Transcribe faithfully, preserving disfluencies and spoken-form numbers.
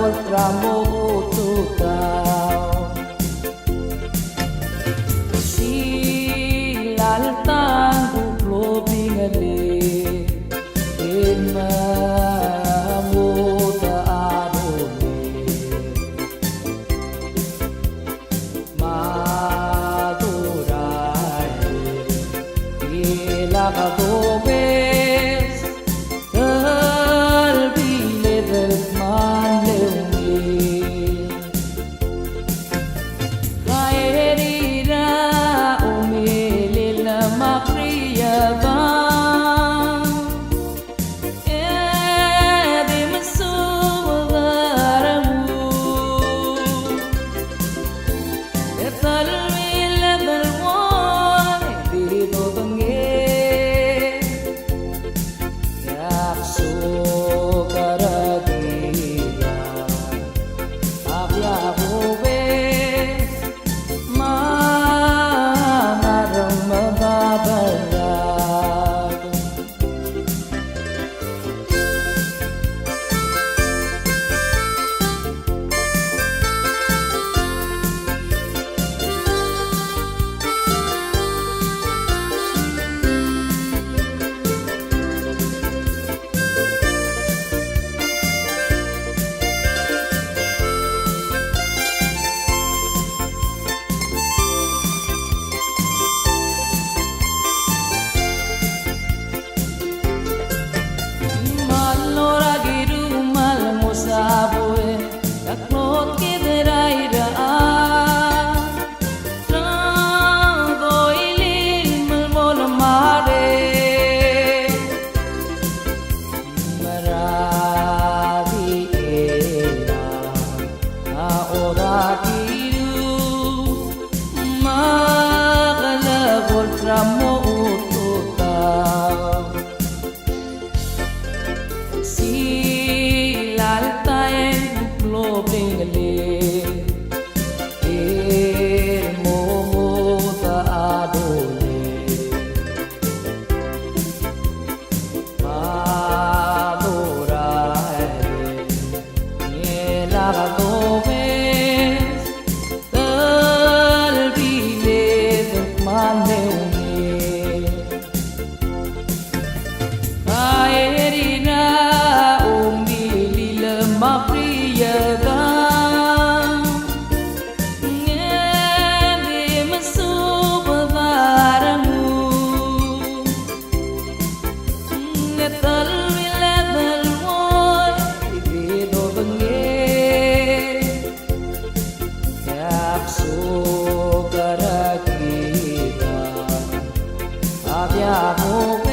er a mo tutau. Silaltang ku klobingelii, e me mo ta a dolii. Madurai, ilak dobes, el biled el kmal ungil. Kaerira umilil me a kriada. E di mesubed er a rengul. E telmiled el uai di dodengei. E ak soak er a kidang a bia kobes. Me a ngar er a medad el rak. Me a lora kirel me a lenguu a buil, e a klot kid er a irechar. Ng doilil me lmo el mare. Me a diak a orakirel, me a kelekol er a mo tutau. Silaltang ku klobingelii, e mo mo ta a dolii. Madurai, ilak dobes, el biled el kmal ungil. Kaerira umilil me a kriada. Ng di mesubed er a rengul. Ng telmiled el uai di dodengei. E ak soak er a kidang a bia kobes.